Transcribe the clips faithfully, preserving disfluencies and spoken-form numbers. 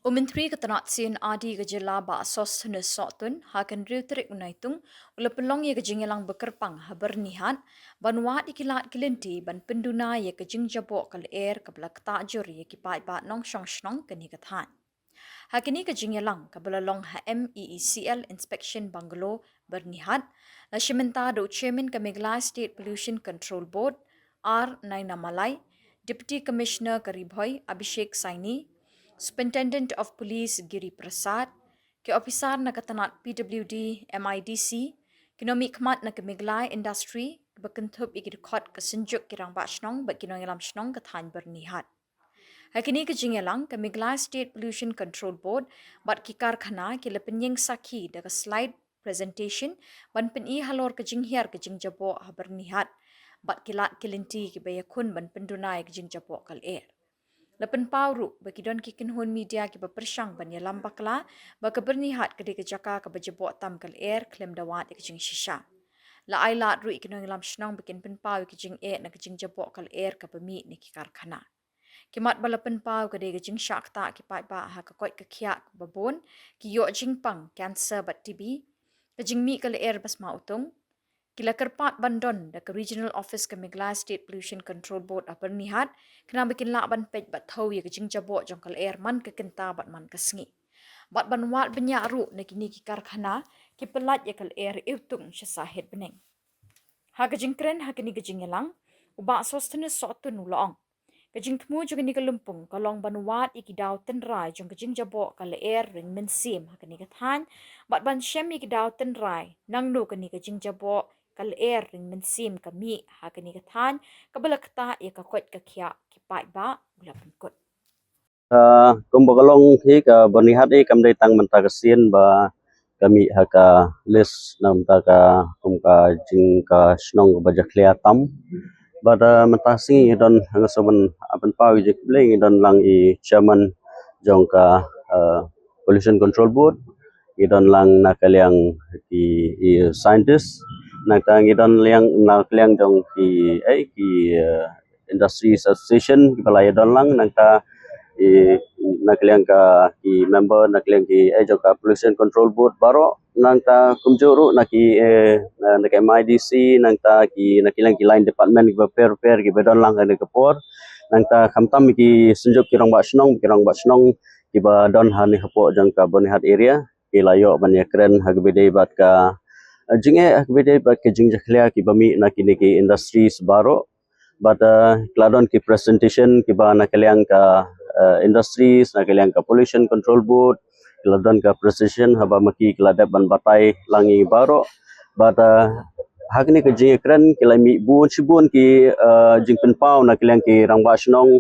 U Myntri ka tnat C&RD ka jylla Bah Sosthenes Sohtun ha ka hynriew tarik u Naitung u la pynlong ïa ka jingïalang ba kyrpang ha Byrnihat ban wad ïa ki lad ki lynti ban pynduna ïa ka jingjaboh ka lyer kaba la ktah jur ïa ki paidbah nongshong shnong kane ka thaiñ. Ha kane ka jingïalang kaba la long ha MEECL Inspection Bungalow Byrnihat, la shim bynta da u Chairman ka Meghalaya State Pollution Control Board R Naina Malai, Deputy Commissioner ka Ri Bhoi Abhishek Saini, Superintendent of Police Giri Prasad, ki ophisar na ka tnat PWD, MIDC, ki nongmihkhmat na ka Meghalaya Industry, kiba kynthup ïa ki dkhot ka Synjuk ki Rangbah Shnong bad ki nongïalam shnong ka thaiñ Byrnihat. Ha kane ka jingïalang ka Meghalaya State Pollution Control Board bad ki karkhana ki la pynïeng sakhi da ka slide presentation ban pyni halor ka jinghiar ka jingjaboh ha Byrnihat bad ki lad ki lynti kiba ïakhun ban pynduna ïa ka jingjaboh ka lyer. La pynpaw ruh ba ki don ki kynhun media kiba pyrshang ban ïalam bakla ba ka Byrnihat ka dei ka jaka kaba jaboh tam ka lyer khlem da wad ïa ka jingshisha. La ai lad ruh ïa ki nongïalam shnong ba kin pynpaw ïa ka jingeh na ka jingjaboh ka lyer kaba mih na ki karkhana. Ki mat ba la pynpaw ka dei ka jingshah ktah ki paidbah ha ka koit ka khiah kaba bun, ki ïoh jingpang, cancer bad TB, ka jingmih ka lyer ba sma utung. Ki la kyrpad ban don da ka Regional Office ka Meghalaya State Pollution Control Board ha Byrnihat, khnang ba kin lah ban peit bad thew ïa ka jingjaboh jong ka lyer man ka kynta bad man ka sngi. Bad ban wad bniah ruh na kine ki karkhana kiba lait ïa ka lyer iwtung sha sahit bneng. Ha ka jingkren ha kane ka jingïalang, u Bah Sosthenes Sohtun u la ong, ka jingthmu jong kane ka lympung ka long ban wad ïa ki daw tynrai jong ka jingjaboh ka lyer ring mynsiem ha kane ka thaiñ bad ban shem ïa ki daw tynrai nangno kane ka jingjaboh ka lyer ring mynsiem ka mih ha kane ka thaiñ kaba la ktah ïa ka koit ka khiah ki paidbah, u la pynkut. Kumba ka long hi, ka Byrnihat hi kam dei tang mynta ka sien ba ka mih ha ka list na mynta ka kum ka jing ka shnong kaba jakhlia tam. Bad mynta sngi ngi don, nga sngew ban pynpaw ïa ka jingkhublei, ngi don lang i chairman jong ka Pollution Control Board, ngi don lang na ka liang ki i scientist, nangta ngi don liang na ka liang jong ki, eh, ki Industries Association kiba la ïa don lang, nangta i na ka liang ka ki member na ka liang ki, eh, jong ka Pollution Control Board baroh, nangta kumjuh ruh na ki, eh, na ka MIDC, nangta ki na ka liang ki line department kiba pher pher kiba don lang ha kane ka por, nangta khamtam ki Synjuk ki Rangbah Shnong, ki Rangbah Shnong kiba don ha kane hapoh jong ka Byrnihat area, ki la ïoh ban ïakren ha kaba dei bad ka jingeh, ha kaba dei bad ka jingjakhlia kiba mih na kine ki industries baroh. Bad ki la don ki presentation kiba na ka liang ka industries, na ka liang ka Pollution Control Board, ki la don ka presentation haba ma ki ki la dep ban batai lang ïa baroh. Bad ha kane ka jingïakren ki la mih bun shibun ki jingpynpaw na ka liang ki Rangbah Shnong,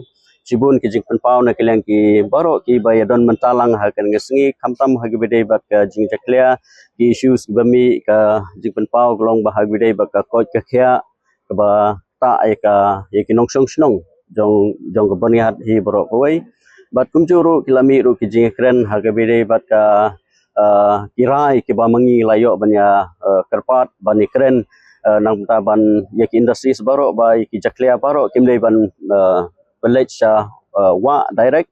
shibun ki jingpynpaw na ka liang ki baroh kiba ïa don mynta lang ha kane ka sngi, khamtam ha kaba dei bad ka jingjakhlia ki issues kiba mih, ka jingpynpaw ka long ba ha kaba dei bad ka koit ka khiah kaba ktah ïa ka, ïa ki nongshong shnong jong, jong ka Byrnihat hi baroh kawei. Bad kumjuh ruh ki la mih ruh ki jingïakren ha kaba dei bad ka ki rai kiba ma ngi la ïoh ban ïa kyrpad ban ïakren na ka bynta ban ïa ki industries baroh ba ïa ki jakhlia baroh kim dei ban pynleit sha wah direct.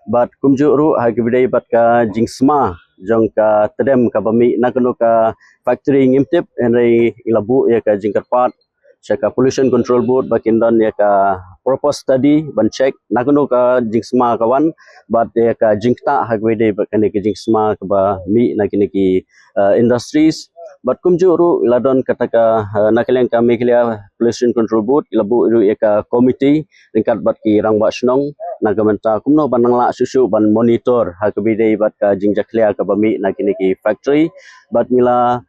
Bad kumjuh ruh ha kaba dei bad ka jingsma jong ka tdem kaba mih na kano ka factory ngim tip, hynrei ngi la buh ïa ka jingkyrpad sha ka Pollution Control Board ba kin don ïa ka proper study ban check na kano ka jingsma ka wan bad ïa ka jingktah ha kaba dei bad kane ka jingsma kaba mih na kine ki industries. Bad kumjuh ruh la don kata ka na ka liang ka Meghalaya Pollution Control Board ki la buh ruh ïa ka committee ryngkat bad ki Rangbah Shnong na ka bynta kumno ban nang lah shuh shuh ban monitor ha kaba dei bad ka jingjakhlia kaba mih na kine ki factory. Bad ngi la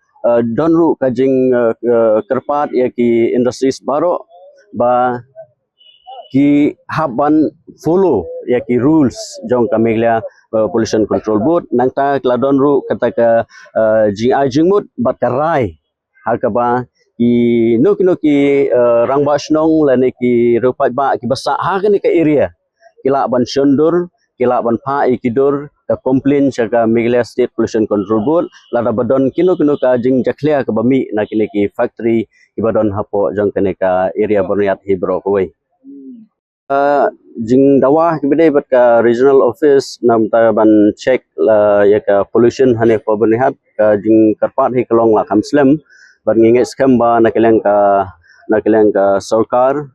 don ruh ka jingkyrpad ïa ki industries baroh ba ki hap ban follow ïa ki rules jong ka Meghalaya Pollution Control Board. Nangta ki la don ruh kata ka jingai jingmut bad ka rai ha kaba kino kino ki Rangbah Shnong lane ki riew paidbah kiba sah ha kane ka area ki lah ban shon dur, ki lah ban phah ïa ki dur ka complain sha ka Meghalaya State Pollution Control Board lada ba don kino kino ka jingjakhlia kaba mih na kine ki factory kiba don hapoh jong kane ka area Byrnihat hi baroh kawei. Jingdawa kiba dei bad ka regional office namar ban check la ïa ka pollution hangne ha Byrnihat, ka jingkyrpad hi ka long la kham slem. Bad ngi ngeit skhem ba na ka liang ka, na ka liang ka sorkar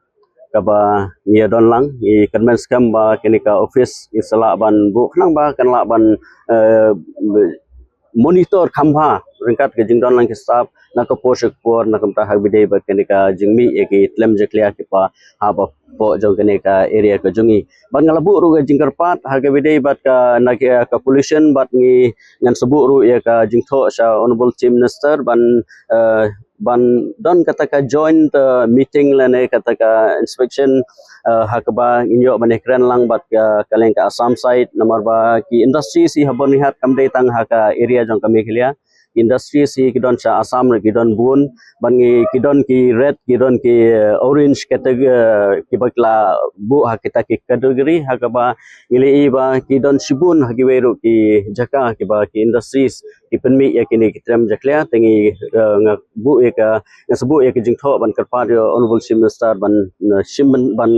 kaba ngi ïa don lang, ngi kyrmen skhem ba kane ka office ngi sa lah ban buh khnang ba kan lah ban, eh, monitor kham bha ryngkat ka jingdon lang ki staff na ka por sha ka por, na ka bynta ha kaba dei bad kane ka jingmih ïa ki tlem jakhlia kiba hap hapoh jong kane ka area ka jong ngi. Bad nga la buh ruh ka jingkyrpad ha kaba dei bad ka, na ka, ka pollution, bad ngi, ngan sa buh ruh ïa ka jingthoh sha Honorable Chief Minister ban, eh, ban don kata ka joint, eh, meeting lane kata ka inspection, eh, ha kaba ngin ïoh ban ïakren lang bad ka, ka liang ka Assam side, namar ba ki industries hi ha Byrnihat kam dei tang ha ka area jong ka Meghalaya. Ki industries hi ki don sha Assam ruh ki don bun, bad ngi, ki don ki red, ki don ki, eh, orange category, eh, kiba ki la buh ha kita ki category, ha kaba ngi la ïohi ba ki don shibun ha kiwei ruh ki jaka kiba ki industries ki pynmih ïa kine ki tlem jakhlia. Te ngi, eh, nga buh ïa ka, nga sa buh ïa ka jingthoh ban kyrpad ïa u Honorable Chief Minister ban, eh, shim ban, ban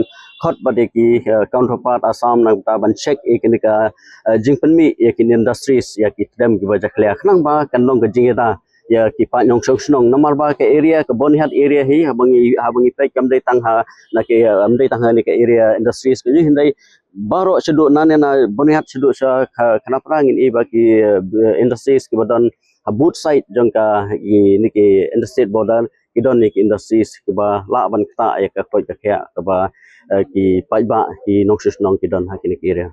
khot bad ïa ki, eh, counterpart Assam na ka bynta ban check ïa kine ka, eh, jingpynmih ïa kine industries ïa ki tlem kiba jakhlia khnang ba kan long ka jingïada ïa ki paid nongshong shnong, namar ba ka area ka Byrnihat area hi, haba ngi, haba ngi peit kam dei tang ha, na ka, eh, kam dei tang ha ne ka area industries ka jong ngi, hynrei baroh shaduh nane na Byrnihat shaduh sha Kha-, Khanapara ngin ïohi ba ki, eh, industries kiba don ha both side jong ka, i, ne ki interstate border, ki don ne ki industries kiba lah ban ktah ïa ka koit ka khiah kaba, eh, ki paidbah, ki nongshong shnong ki don ha kine ki area.